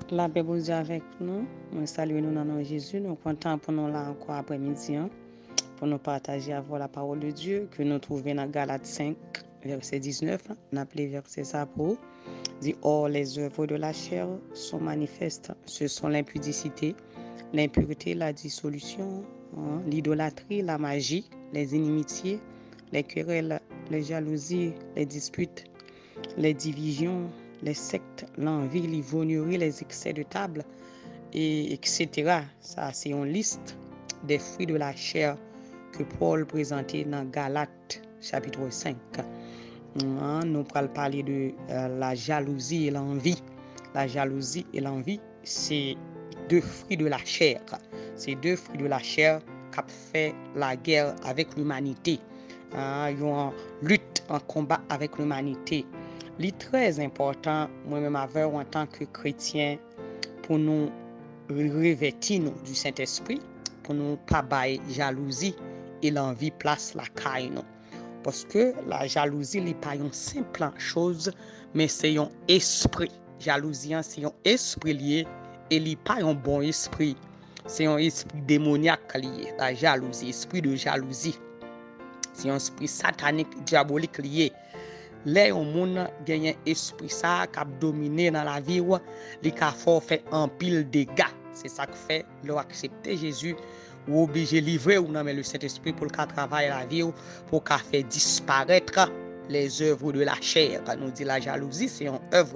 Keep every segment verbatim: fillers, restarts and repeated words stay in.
Lapè Bondye avèk nou. Mwen salye nou nan non Jezi. Nou kontan pou nou la ankò aprèmidi an, pou nou pataje avè w la parole de Dieu ke nou twouve nan Galat senk, vèsè diznèf. N ap li vèsè sa pou ou. Di, or, les œuvres de la chair sont manifestes. Ce sont l'impudicité, l'impureté, la dissolution, hein, l'idolâtrie, la magie, les inimitiés, les querelles, les jalousies, les disputes, les divisions, les sectes, l'envie, l'ivrognerie, les excès de table, et et cetera. Sa se yon lis des fruits de la chair ke Pòl prezante nan Galat chapit senk. An, nou pral pale de euh, la jalousie et l'envie. La jalousie et l'envie, se de fruits de la chair. Se de fruits de la chair k ap fè lagè avèk limanite. Ah, yon lit an konba avèk limanite. Li trè enpòtan, mwen menm avè w antan ke kretyen, pou nou revèti nou di Sentespri, pou nou pa bay jalouzi e lanvi plas lakay nou. Paske la jalouzi, li pa yon senp choz, men se yon espri. Jalouzi an se yon espri li ye, e li pa yon bon espri. Se yon espri demonyak li ye, la jalouzi, espri de jalouzi. Se yon espri satanik, dyabolik li ye. Lè yon moun genyen espri sa a k ap domine nan lavi w, li ka fè w fè anpil dega. Se sa k fè, lè w aksepte Jezi, ou oblije livre w nan men le Sentespri pou l ka travay lavi w, pou w ka fè disparèt les œuvres de la chair. Nou di la jalouzi se yon èv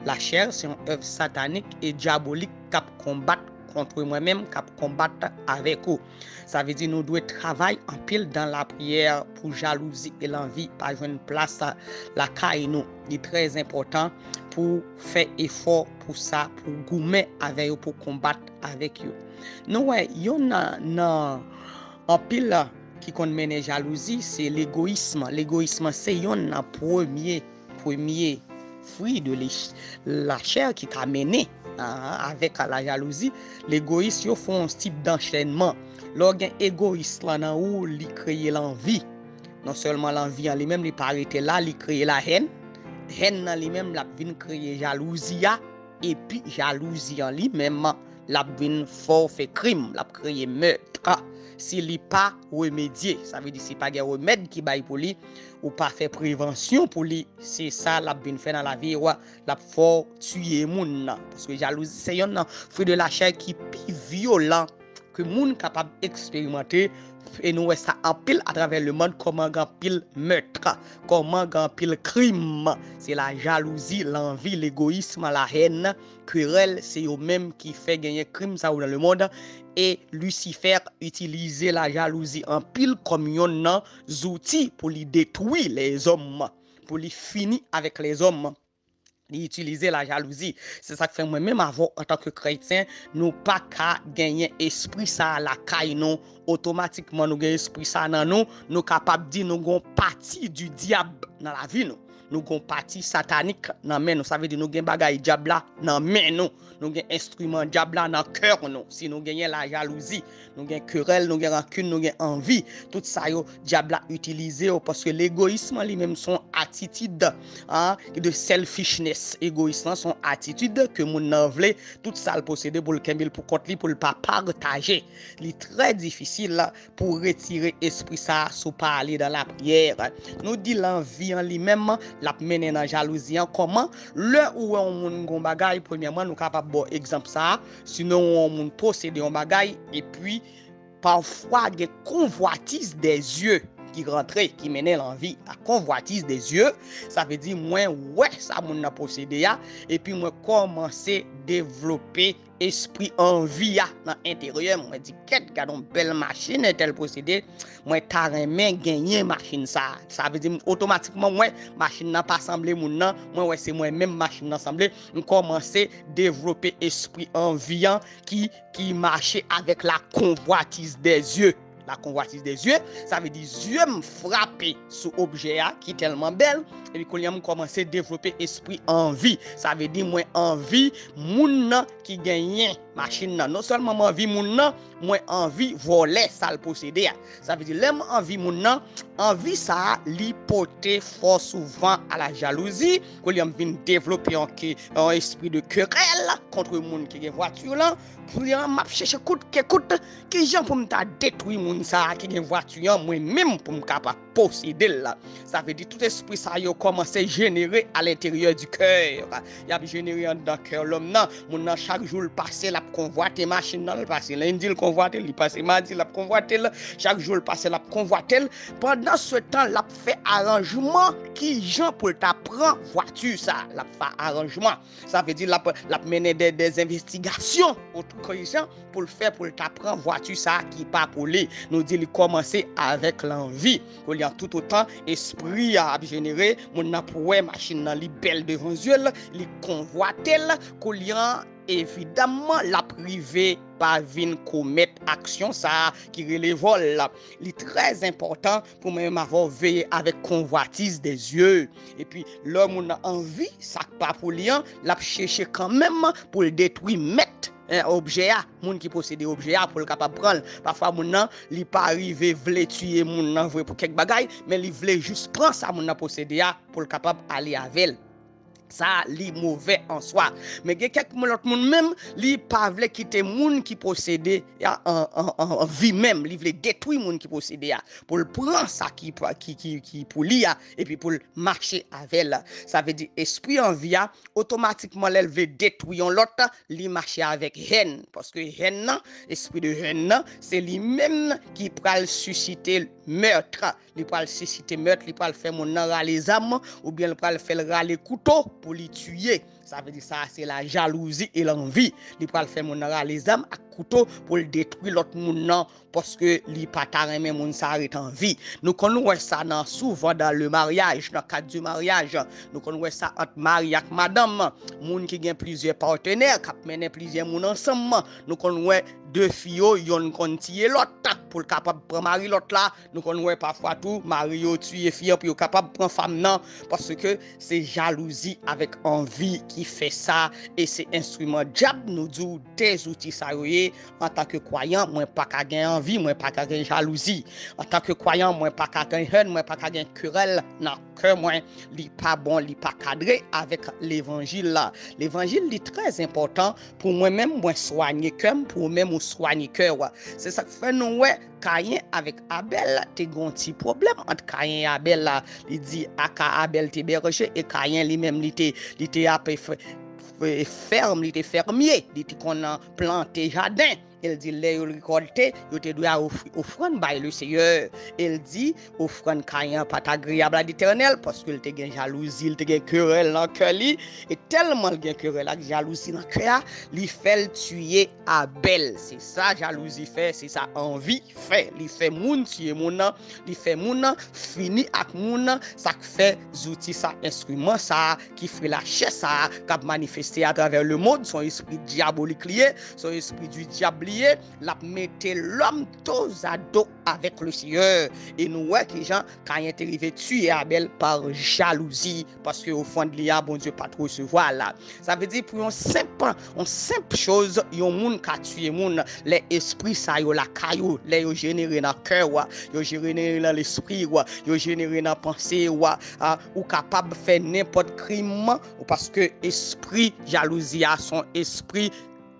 lachè, se yon èv satanik e dyabolik k ap konbat kont mwen menm, k ap konbat avèk ou. Sa vle di nou dwe travay anpil dan lapriyè pou jalouzi e lanvi pa jwenn plas lakay nou. Li trè enpòtan pou fè efò pou sa, pou goumen avè yo, pou konbat avèk yo. Nou wè, yonn nan, nan anpil ki konn mennen jalouzi, se legoyism. Legoyism se yonn nan premye, premye fwi de lech-, lachè ki ka mennen, ah, avèk la jalouzi. Legoyis yo fè yon tip danchènman. Lè w gen egoyis lan nan ou, li kreye lanvi. Non sèlman lanvi an li menm, li pa rete la, li kreye lahèn. Hèn nan li menm, l ap vin kreye jalouzi a. Epi jalouzi an li menm, l ap vin fè w fè krim, l ap kreye mèt. Si li pa remedye, sa vle di si pa gen remèd ki bay pou li, ou pa fè prevansyon pou li, se sa l ap vin fè nan lavi w, l ap fè w tiye moun nan. Paske jalouzi se yonn nan fwi de lachè ki pi vyolan ke moun kapab eksperimante, e nou wè sa anpil atravè lemonn, kòman gen anpil mèt, kòman gen anpil krim. Se la jalouzi, lanvi, legoyism, lahèn, kerèl, se yo menm ki fè genyen krim sa yo nan lemonn. E Lisifè itilize la jalouzi anpil kòm yonn nan zouti pou li detwi lèzòm, pou li fini avèk lèzòm. Li itilize la jalouzi. Se sa k fè mwen menm avè w, antanke kretyen, nou pa ka genyen espri sa a lakay nou. Otomatikman, nou gen espri sa a nan nou, nou kapab di nou gen yon pati di dyab nan lavi nou. Nou gen yon pati satanik nan men nou. Sa vle di nou gen bagay dyab la nan men nou. Nou gen enstriman dyab la nan kè nou. Si nou genyen la jalouzi, nou gen kerèl, nou gen rankin, nou gen anvi. Tout sa yo, dyab la itilize yo, paske legoyism li menm se yon atitid, ah, de selfishness. Egoyis lan se yon atitid ke moun nan vle tout sa l posede pou l kenbe l pou kont li, pou l pa pataje. Li trè difisil pou retire espri sa a si w pa ale dan lapriyè. Nou di lanvi an li menm, l ap mennen nan jalouzi an. Kòman? Lè ou wè yon moun gen yon bagay, premyèman, nou kapab ba w egzanp sa a. Si nou wè yon moun posede yon bagay, epi pafwa gen convoitise des yeux ki rantre, ki mennen lanvi. La convoitise des yeux, sa vle di mwen wè sa moun nan posede a, epi mwen kòmanse devlope espri anvi a nan enteryè mwen. Mwen di, kèt, gade yon bèl machin entèl posede, mwen ta renmen genyen machin sa a. Sa vle di, otomatikman, mwen, machin nan pa sanble moun nan, mwen wè se mwen menm machin nan sanble, m kòmanse devlope espri anvi an ki, ki mache avèk la convoitise des yeux. La convoitise des yeux, sa vle di zye m frape sou objè a ki tèlman bèl, epi kounye a m kòmanse devlope espri anvi. Sa vle di mwen anvi moun nan ki genyen machin nan. Non sèlman m anvi moun nan, mwen anvi vòlè sa l posede a. Sa vle di, lè m anvi moun nan, anvi sa a, li pote fò souvan a la jalouzi, kounye a m vin devlope yon ke, yon espri de kerèl kont moun ki gen vwati lan, kounye a m ap chèche kout ke kout, kijan pou m ta detwi moun sa a ki gen vwati an, mwen menm pou m kapab posede l. Sa vle di tout espri sa yo kòmanse jenere à l'intérieur du cœur. Y ap jenere anndan kè lòm nan. Moun nan chak jou l pase, l ap konvwate machin nan, l pase lendi, l konvwate l, li pase madi, l ap konvwate l. Chak jou l pase, l ap konvwate l. Pandan se tan, l ap fè aranjman kijan pou l ta pran vwati sa. L ap fè aranjman. Sa vle di l ap, l ap mennen de, de envestigasyon otou kijan pou l fè pou l ta pran vwati sa ki pa pou li. Nou di li kòmanse avèk lanvi. Kounye a, toutotan espri a ap jenere, moun nan ap wè machin nan li bèl devan zye l, li konvwate l. Kounye a, evidaman, l ap rive pa vin komèt aksyon sa a ki rele vòl la. Li trè enpòtan pou mwen menm avè w veye avèk konvwatiz de zye. Epi, lè moun nan anvi sa k pa pou li an, l ap chèche kanmenm pou l detwi mèt, eh, objè a, moun ki posede objè a, pou l kapab pran l. Pafwa, moun nan, li pa rive vle tiye moun nan vre pou kèk bagay, men li vle jis pran sa moun nan posede a pou l kapab ale avè l. Sa, li move an swa. Men gen kèk moun, lòt moun menm, li pa vle kite moun ki posede a an, an, an, an vi menm. Li vle detwi moun ki posede a pou l pran sa ki, pa- ki, ki, ki pou li a, epi pou l mache avè l. Sa vle di espri anvi a, otomatikman, lè l vle detwi yon lòt, li mache avèk hèn. Paske hèn nan, espri de hèn nan, se li menm ki pral sisite mèt. Li pral sisite mèt, li pral fè moun nan rale zam, oubyen li pral fè l rale kouto pou li tiye. Sa vle di sa, se la jalouzi e lanvi. Li pral fè moun nan rale zam ak kouto pou l detwi lòt moun nan, paske li pa ta renmen moun sa ret an vi. Nou konn wè sa nan, souvan dans le mariage, dans le cadre du mariage. Nou konn wè sa ant mari ak madanm, moun ki gen plizyè patnè, k ap mennen plizyè moun ansanm. Nou konn wè de fi yo, yonn konn tiye lòt pou l kapab pran mari lòt la. Nou konn wè pafwa tou, mari yo tiye fi an pou yo kapab pran fanm nan, paske se jalouzi avèk anvi ki fè sa, e se enstriman dyab. Nou di w, de zouti sa yo ye. Antanke kwayan, mwen pa ka gen anvi, mwen pa ka gen jalouzi. Antanke kwayan, mwen pa ka gen hèn, mwen pa ka gen kerèl nan kè mwen. Li pa bon, li pa kadre avèk levanjil la. Levanjil, li trè enpòtan pou mwen menm, mwen swanye kè m, pou ou menm ou swanye kè w. Se sa k fè nou wè Kayen avèk Abèl te gen yon ti pwoblèm ant Kayen e Abèl la. Li di, aka Abèl te bèje e Kayen li menm li te, li te ap fè, fè, fèm, li te fèmye, li te konn plante jaden. E l di, lè yo rekòlte, yo te dwe al ofri ofrann bay Leseyè. E l di, ofrann Kayen an pa t agreyab a Letènèl, paske l te gen jalouzi, l te gen kerèl nan kè li. E tèlman l gen kerèl ak jalouzi nan kè a, li fè l tiye Abèl. Se sa jalouzi fè, se sa anvi fè. Li fè moun tiye moun nan, li fè moun nan fini ak moun nan. Sa k fè zouti sa, enstriman sa, ki fri lachè sa, k ap manifeste atravè lemonn, se yon espri dyabolik li ye, se yon espri di dyab li ye. L ap mete lòm tozado avèk Leseyè. E nou wè kijan Kayen te rive tiye Abèl pa jalouzi, paske ofrann li a, Bondye pa t resevwa l. Sa vle di pou yon senp, yon senp choz, yon moun ka tiye moun. Lè espri sa yo lakay ou, lè yo jenere nan kè w, yo jenere nan lespri w, yo jenere nan panse w, a, ou kapab fè nenpòt krim, ou paske espri jalouzi a se yon espri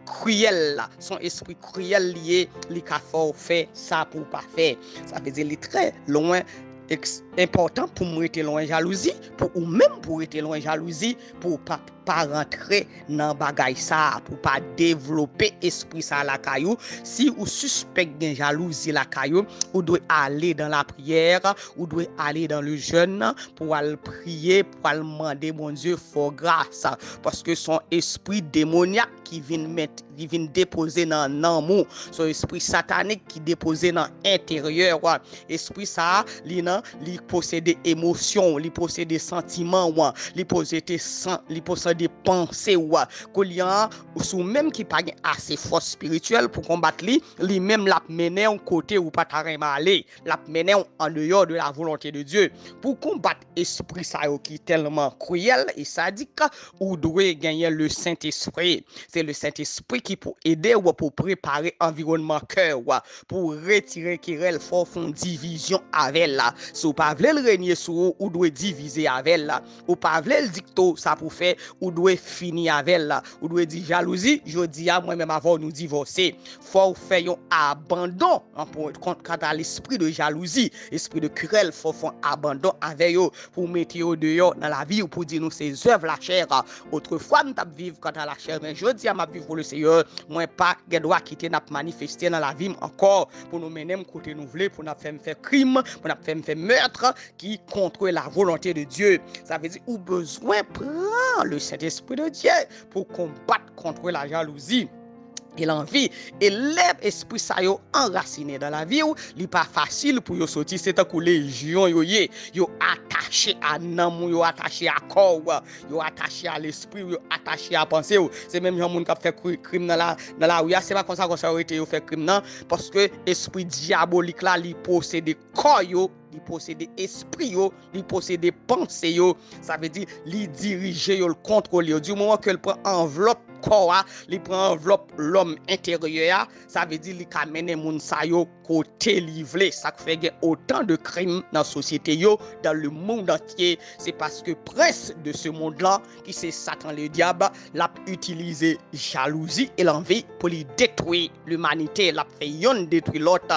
kriyèl la. Se yon espri kriyèl li ye, li ka fè w fè sa pou w pa fè. Sa vle di li trè lwen, eks-, enpòtan pou m rete lwen jalouzi, pou ou menm pou rete lwen jalouzi, pou w pa, pa rantre nan bagay sa, pou w pa devlope espri sa lakay ou. Si ou sispèk gen jalouzi lakay ou, ou dwe ale dans la prière, ou dwe ale dans le jeûne, pou w al priye, pou w al mande Bondye fè w gras. Paske se yon espri demonyak ki vin met, ki vin depoze nan nanm ou. Se yon espri satanik ki depoze nan enteryè w. Espri sa a, li nan li posede emosyon w, li posede santiman w, li posede san, li posede panse w. Kounye a, si w menm ki pa gen ase fòs espirityèl pou konbat li, li menm l ap mennen w kote ou pa ta renmen ale. L ap mennen w andeyò de la volonte de Dye. Pou konbat espri sa yo ki tèlman kriyèl e sadik, ou dwe genyen le Sentespri. Se le Sentespri ki pou ede w pou prepare anviwònman kè w, pou retire kerèl, fè w fè yon divizyon avè l. Si w pa vle l renye sou ou, ou dwe divize avè l. Ou pa vle l dikte w sa pou fè, ou dwe fini avè l. Ou dwe di jalouzi, jodi a, mwen menm avè w, nou divòse. Fò w fè yon abandon, an, pou, kont, kanta lespri de jalouzi, espri de kerèl, fò w fè yon abandon avè yo, pou w mete yo deyò nan lavi w, pou di nou se zèv lachè. Otrefwa, m t ap viv kanta lachè, men jodi a, m ap viv pou le Seyè. Mwen pa gen dwa kite n ap manifeste nan lavi m ankò, pou nou mennen m kote nou vle, pou n ap fè m fè krim, pou n ap fè m fè mèt ki contre la volonté de Dieu. Sa vle di, ou bezwen pran le Saint-Esprit de Dieu pou konbat contre la jalouzi e lanvi. E lè espri sa yo anrasinen nan lavi w, li pa fasil pou yo soti. Se tankou lejyon yo ye. Yo atache a nanm ou, yo atache a kò w, yo atache a lespri w, yo atache a panse w. Se menm jan moun k ap fè kri-, krim nan la, nan lari a, se pa konsa, konsa yo rete yo fè krim nan, paske espri dyabolik la, li posede kò yo, li posede espri yo, li posede panse yo. Sa vle di, li dirije yo, l kontwole yo. Di moman ke l pran anvlòp kò a, li pran anvlòp lòm enteryè a, sa vle di, li ka mennen moun sa yo kote li vle. Sa k fè gen otan de krim nan sosyete yo, dans le monde entier, se paske prens de ce monde-là, ki se Satan le dyab, l ap itilize jalouzi e lanvi pou li detwi limanite. L ap fè yonn detwi lòt,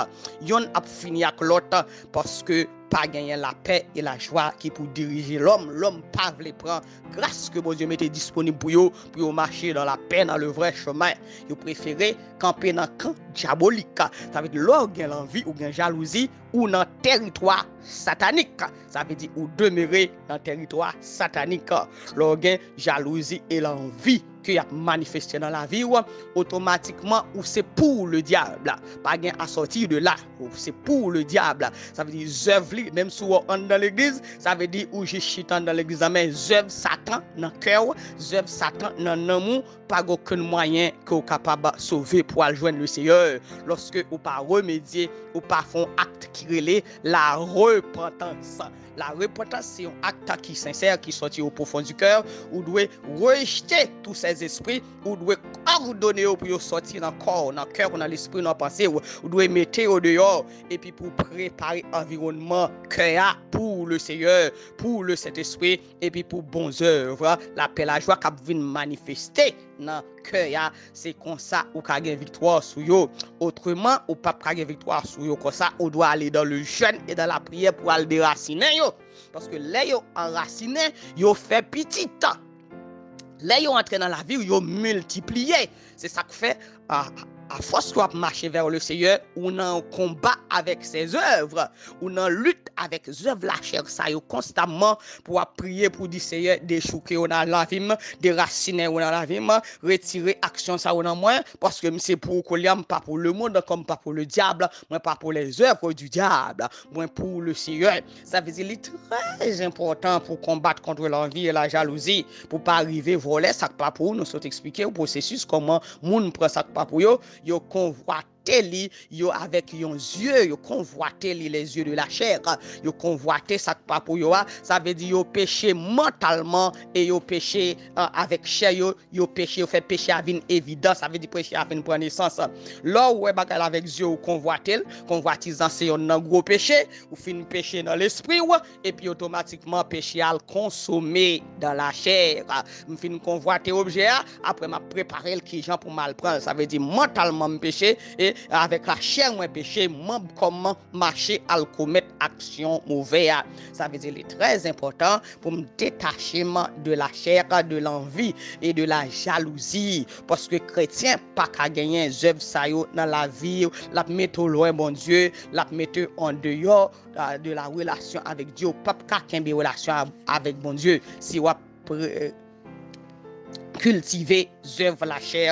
yonn ap fini ak lòt, paske pa genyen lapè e lajwa ki pou dirije lòm. Lòm pa vle pran gras ke Bondye mete disponib pou yo, pou yo mache dans la paix, dans le vrai chemin. Yo prefere kanpe nan kan dyabolik. Sa vle di, lè w gen lanvi, ou gen jalouzi, ou nan tèritwa satanik. Sa vle di, ou demere nan tèritwa satanik. Lè w gen jalouzi e lanvi ke y ap manifeste nan lavi w, otomatikman, ou se pour le diable. Pa gen à sortir de là. Ou se pour le diable. Sa vle di, zèv li, menm si w anndan legliz, sa vle di, ou jis chita anndan legliz la, men zèv Satan nan kè w, zèv Satan nan nanm ou, pa gen okenn mwayen ke w kapab sove pou al jwenn le Seyè. Lòske ou pa remedye, ou pa fè yon akt ki rele la repantans. La repantans, se yon akt ki sensè, ki sòti au profond du cœur. Ou dwe rejte tous ces esprits, ou dwe òdone yo pou yo sòti nan kò w, nan kè w, nan lespri w, nan panse w. Ou dwe mete yo deyò, epi pou prepare anviwònman kè a pour le Seyè, pour le Saint-Esprit, epi pou bon zèv, lapè, lajwa k ap vin manifeste nan kè a. Se konsa ou ka gen viktwa sou yo. Otreman, ou p ap ka gen viktwa sou yo konsa. Ou dwe ale dans le jeûne et dans la prière pou al derasinen yo. Paske lè yo anrasinen, yo fè pitit. Lè yo antre nan lavi w, yo miltipliye. Se sa k fè, a, a fòs ke w ap mache vers le Seigneur, ou nan yon konba avèk ses œuvres, ou nan lit avèk zèv lachè sa yo konstamman, pou w ap priye pou di, Seyè, dechouke yo nan lavi m, derasinen yo nan lavi m, retire aksyon sa yo nan mwen, paske m se pou ou kounye a, m pa pou lemonn, kòm m pa pou le diable, mwen pa pou les œuvres du diable, mwen pou le Seyè. Sa vle di li trè enpòtan pou konbat kont lanvi e la jalouzi, pou pa rive vòlè sa k pa pou ou. Nou sot eksplike w pwosesis kòman moun pran sa k pa pou yo, yo konvwate li, yo avèk yon zye, yo konvwate li, les yeux de la chair, yo konvwate sa k pa pou yo a, sa vle di yo peche mantalman e yo peche, a, avèk chè yo, yo peche, yo fè peche a vin evidan, sa vle di peche a vin pran nesans. Lè w wè bagay la avèk zye w, konvwate l, konvwatizan se yonn nan gwo peche, ou fin peche nan lespri w, epi otomatikman peche a al konsome dans la chair. M fin konvwate objè a, apre m ap prepare l kijan pou m al pran l. Sa vle di mantalman m peche, e avèk lachè mwen peche, manm kò m mache al komèt aksyon movè a. Sa vle di li trè enpòtan pou m detache m de la chair, de l'envie et de la jalousie. Paske kretyen pa ka genyen zèv sa yo nan lavi w, l ap mete w lwen Bondye, l ap mete w andeyò, a, de la relasyon avèk Dye. Ou p ap ka kenbe relasyon av-, avèk Bondye si w ap pre-, kiltive zèv lachè,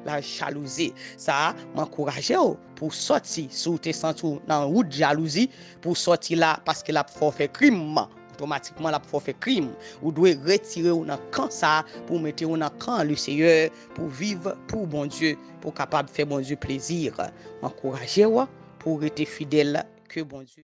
la jalouzi. Sa a, m ankouraje w pou w sòti, si w te santi w nan wout jalouzi, pou w sòti la, paske l ap fè w fè krim. Otomatikman, l ap fè w fè krim. Ou dwe retire w nan kan sa a pou w mete w nan kan Leseyè, pou w viv pou Bondye, pou w kapab fè Bondye plezi. M ankouraje w pou w rete fidèl, ke Bondye